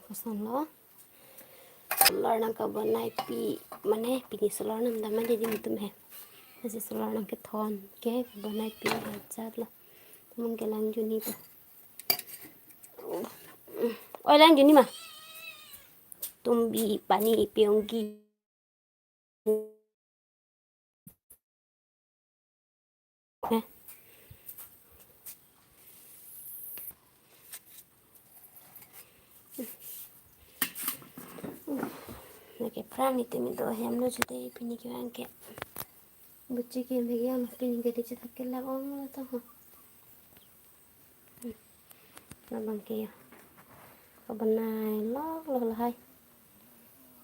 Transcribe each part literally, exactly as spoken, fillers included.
Koson lo. Solar nangkabonai pi, mane pini solar namdam aja di netum he. Lasi solar nangkethon ke kabonai pi ajat lo. Teman ke lang juni po. Oi, lang juni ma. Tumbi pani pionggi. Eh. Nangkepran itum do hem lo jute pini kevang ke. Buchi ke megiam pini ke di cetak kelak ong lo to ho. Labang ke ya. Kabanai lok lok lahai.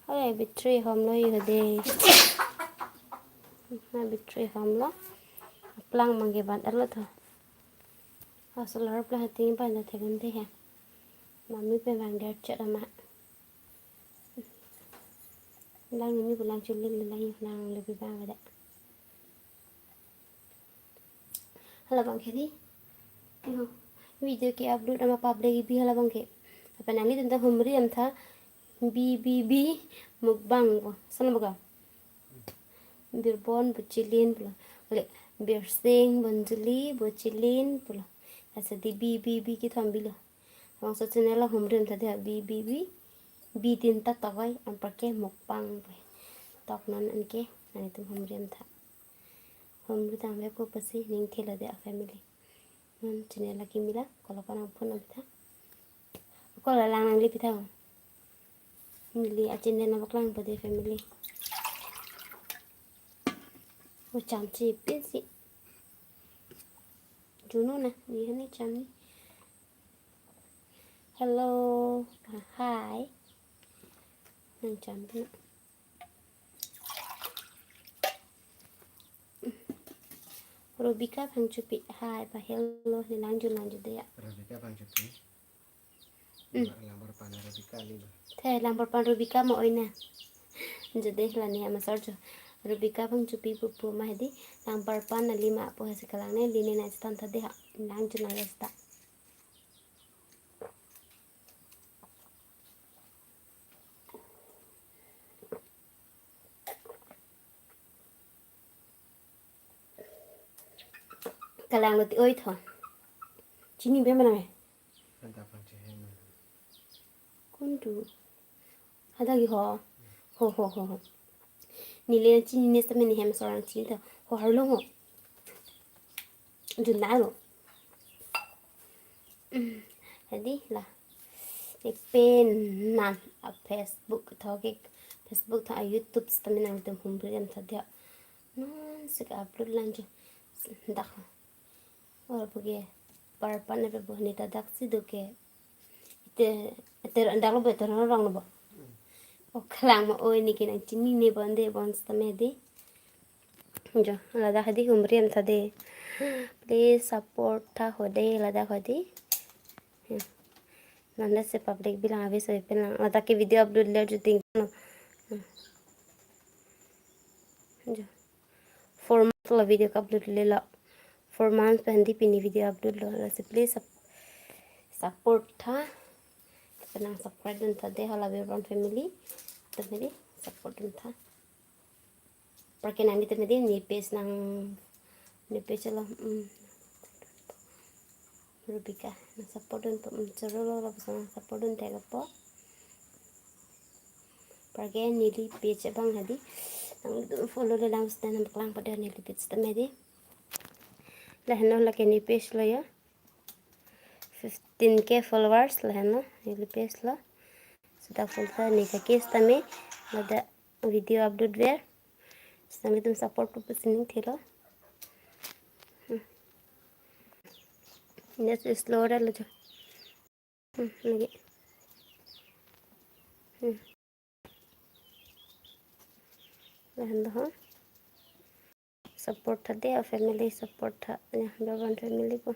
Hai, battery hom lo yo de. Hai, battery hom lo. Aplang bang ke ban arlo to. Ah, solar aplang hating ban na thekan de he. Mami pen bang der chet ama. Lang ni mi pulang chulin lang lang lebih bang ada. Hala bang ke di. Yo, video ke upload ama public bi hala bang ke. Apa nangli tentang humri am tha B B B mukbang po. Sana baka. Birbon Buchilin pulo. Ole, Birsing Bonjuli Buchilin pulo. Asa di B B B kethom bilo. Bangso channel lo humri am tha de B B B. B tin ta tokoi, anparke mukbang po. Tok non anke, nangtum humri am tha. Humri tangvepo pusi ning thelo de a family. Non channel lake mila, kolo kona phone abitha. Kolo lang nangli pitha. Neli a channel nangpaklangpo de family. O cham chipin si. Junu na, ni hani cham ni. Hello. Hi. Nang cham na. Rubika Phangchopi. Hi, pa hello, ni lang jun lang jun de ya. Rubika Phangchopi. Hmm. Langbar pan Rubika li ba. The, langbar pan Rubika mo oi na. Jun de la ni ama sor jo. Rubika Phangchopi pupu ma hedi. Langbar pan na lima po hasi kalang ne, li ne na stan tha de ha. Lang jun lang stan. Kalang lo ti oi tho. Chini be mana me? Ada pang chehe mana? Kuntu. Ada ki ho. Ho, ho, ho, ho. Neli chini ne sitame ne hem sorang chini tho. Ho harlo ho. Jun na lo. Hedi la. Ne pen nan a Facebook tho ke, Facebook tho a YouTube sitame nangtum humri am tha dia. Non sik upload lang jo. Dak. Or buke par pan ne pe bo ne ta dak si do ke. Ite, ite dak lo bo, ite rong lo bo. O kalang ma oi ne ke nang chini ne bon de bon sitame de. Jo, ladak hedi humri am tha de. Please support tha ho de, ladak hedi. Ya. Nanda se public bilang avis ave pen lang. Ladak ke video upload le jo ting no. Hmm. Jo. Four months lo video ke upload le lo. Four months pen di pini video upload lo. Lasi please sup-, support tha. Penang subscribe dun tha de hala Birbon family. Family support dun tha. Parke nang di teme di ne page nang, ne page lo, mm. Rubika, nang support dun po, mm, choro lo lo nang support dun tha po. Parke neli page abang hedi. Nangtum follow le lang sita nangpaklangpo de neli page tame di. Lahenlo lake ne page lo ya. Fifteen K followers lahenlo, neli page lo. Sita follow ne ka case tame, ladak video upload ver. Sita nangtum support po pusi ning thelo. Hmm. Net slow ra lo jo. Hmm, lagi. Hmm. Lahen do ho. Support tha de, family support tha. Ya, Birbon family po.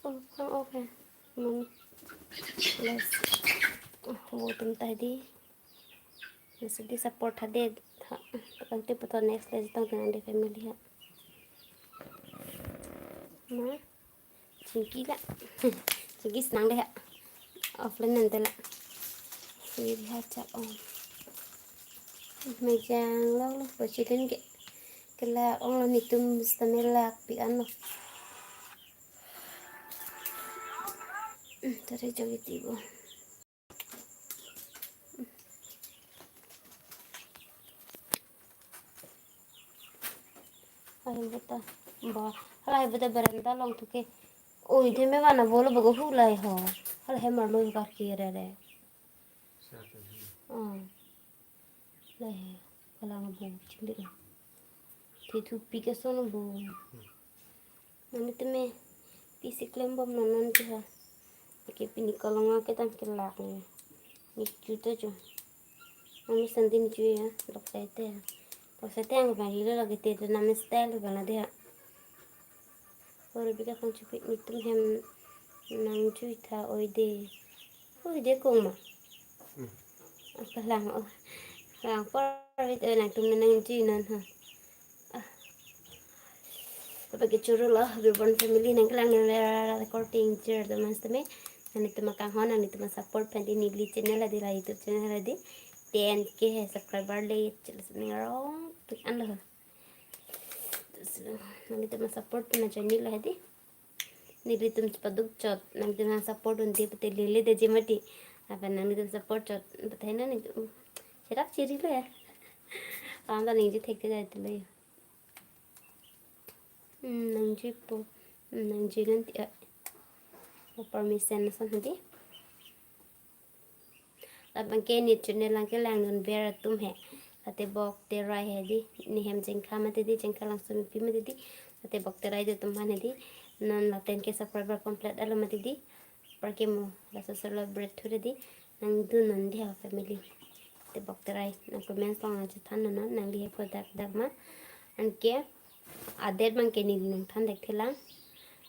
Oh, oh, okay. Mami. Let's. Oh, wo tum tha di. Nasi di support tha de. Tha. Tangte puthot next le tang tang de family ha. Ma, chingki la. Chingki senang dei ha. Offline nang dei la. Siri ha chak ong. Mejang lo lo, bachilin ke. Kelak ong lo, netum sitame lakpi an lo. Hmm, tari jogi tibo. Lahai puta. Ba, lahai puta berenda along tu ke. Oi, the me vana bolo bogo hu lahai ho. Lahai marlo karki re re. Ah. Lahai. Kalang bo chingdi. Thi thupi ke son bo. Nangtum me pisi klem bom non non ke ha. Ke pini kolong ke tang kelak ne. Ni chu to chu. Nang sandin chu ya, lok sai te. Lok sai te ang bang ilo lagi te te nam style bang la dei ha. Oro bika kong chupik netum hem nang chu tha oi dei. Oi dei kong ma. Hmm. Apa lang oh. Lang por wit oi nangtum nang chu non ha. Ah. Apa ke churu lo, Bhirbon family nangkelang nang ra ra ra recording jer do mas teme. Nanglitum akanghon, nanglitum support pen di neli channel adi la YouTube channel adi. Ten K hai subscriber le channel ning rong pik an lo. Nanglitum support pen na channel la di. Nelitum chepaduk chot, nanglitum nang support un di pute lele de jemati. Apa nanglitum support chot, pute na ni, um, cherak chiri lo ya. Ang ta ningje thek te jai te lo ya. Hmm, nangji po. Hmm, nangji nanti, ah. Permission ason hadi. Labang ke ne channel lang kelang non ber atum he. Late bok terai hadi. Ne hem Jengkha mati di, Jengkha Langsomipi mati di. Late bok terai do atum han hadi. Non laten ke subscriber complete alo mati di. Par ke mo, laso celebrate thu hadi. Nangdun non di ha family. Te bok terai, nang comments along nang chethan non, nangli he kodak dak ma. Anke, adet abang ke neli nangthan dek thelang.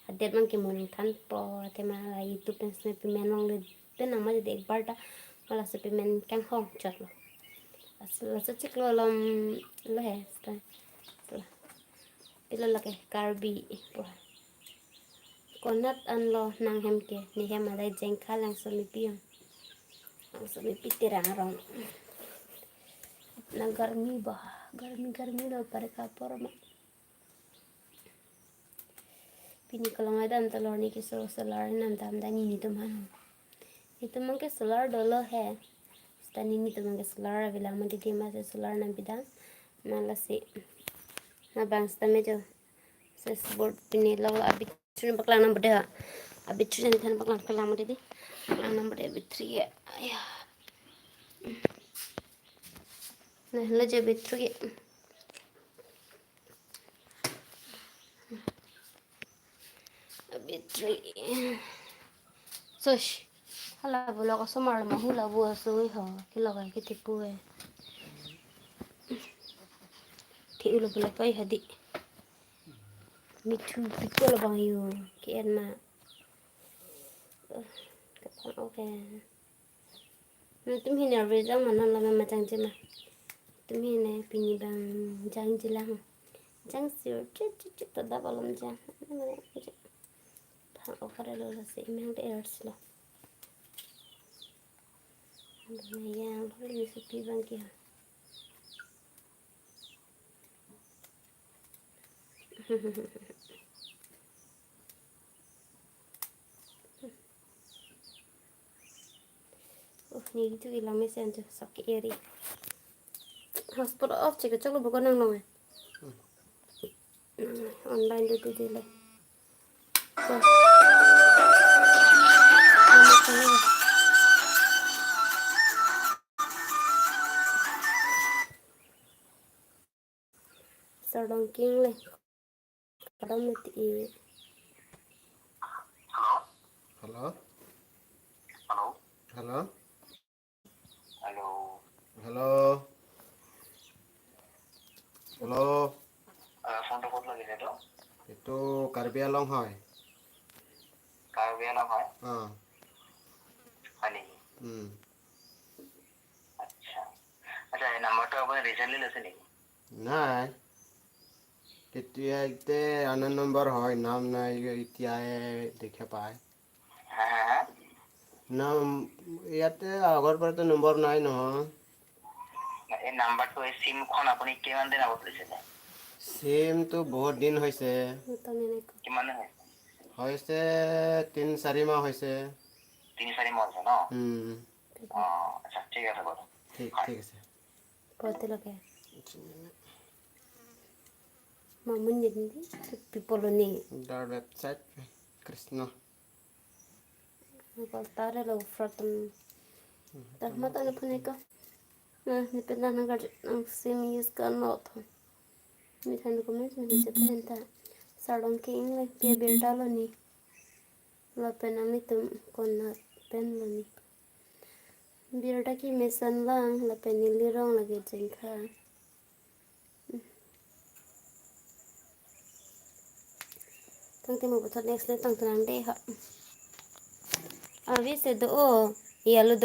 Adet abang ke mo nangthan po, athema la YouTube pen smepi men longle pen nang mati dek bar ta, ma laso pen men kanghon chot lo. Laso, laso chiklo lom lo he, sta. Sta. Pilo lake Karbi po. Konat anlo nang hem ke, ne hem adai Jengkha Langsomipi ang. Langsomipi Terang arong. Na garmi ba, garmi garmi lo pare kapor ma. Pini kolong adam telor ne keso solar nam dam dani netum han. Netum abang ke solar dolo he. Seta ne netum abang ke solar avelang mati di ma se solar nam pidam. Ma lasi. Na bang seta me jo. Switchboard pini lo abitri paklang nam bede ha. Abitri nangthan paklang paklang mati di. Paklang nam bede abitri ya. Aya. Na lo je abitri. Abitri. Sos. Hala bulok asomar lo ma hula bu asoi ho. Kelok ke tipu e. Thi ulo bulok kai hadi. Mithu piko lo bang yo. Ke en ma. Kapan oke. Netum hi nervous jang ma non lo ma jangje ma. Netum hi ne pini abang jangje lang. Jang sir chit chit chit ta dap alom jang. Thang okare lo lo se imang de ers lo. Yang lo ni supi abang ke. Oh, ne itu ilang mesen tu sok ke eri. Hotspot off chek chok lo bokon nang long e. Online dei dei dei le. Sardong king le. Kadam le ti. Hello? Hello? Hello? Hello? Hello? Hello? Hello? Eh, phone টো ক'ত লাগিছে এইটো? এইটো কাৰ্বি আংলং হয়। কাৰ্বি আংলং হয়? অ। হয় নেকি? উম। আচ্ছা। আচ্ছা, এই নাম্বাৰটো আপুনি ৰিচেণ্টলি লৈছে নেকি? নাই। কেতিয়া এতিয়া আননোন নম্বৰ হয়, নাম নাই, এতিয়াহে দেখে পায়। হা হা হা? নাম ইয়াতে আগৰ পৰাতো নম্বৰ নাই নহয়। এই নাম্বাৰটো, এই চিমখন আপুনি কিমান দিন আগত লৈছিলে? চিমটো বহুত দিন হৈছে। কিমান দিন হৈছে? হৈছে তিনি চাৰি মাহ হৈছে। তিনি চাৰি মাহ হৈছে ন? উম, অ, আচ্ছা, ঠিক আছে বাৰু। ঠিক, ঠিক আছে। Poti lo ke. Mamun jadi pipolo ni. Dar website Krishna. Kalau tare lo fratum. Dah mata na phone ko. Nah, ni pena na gar ang sim use kan lo tho. Ni than ko mes ni se penta. Sarong ke ingle pe birda lo ni. Lapen nanglitum konat pen lo ni. Birda kemesan lang lapen neli rong lake jengkha. Tangte mo puthot next le tang tenang dei ha. Avi se do o. Iya lo do.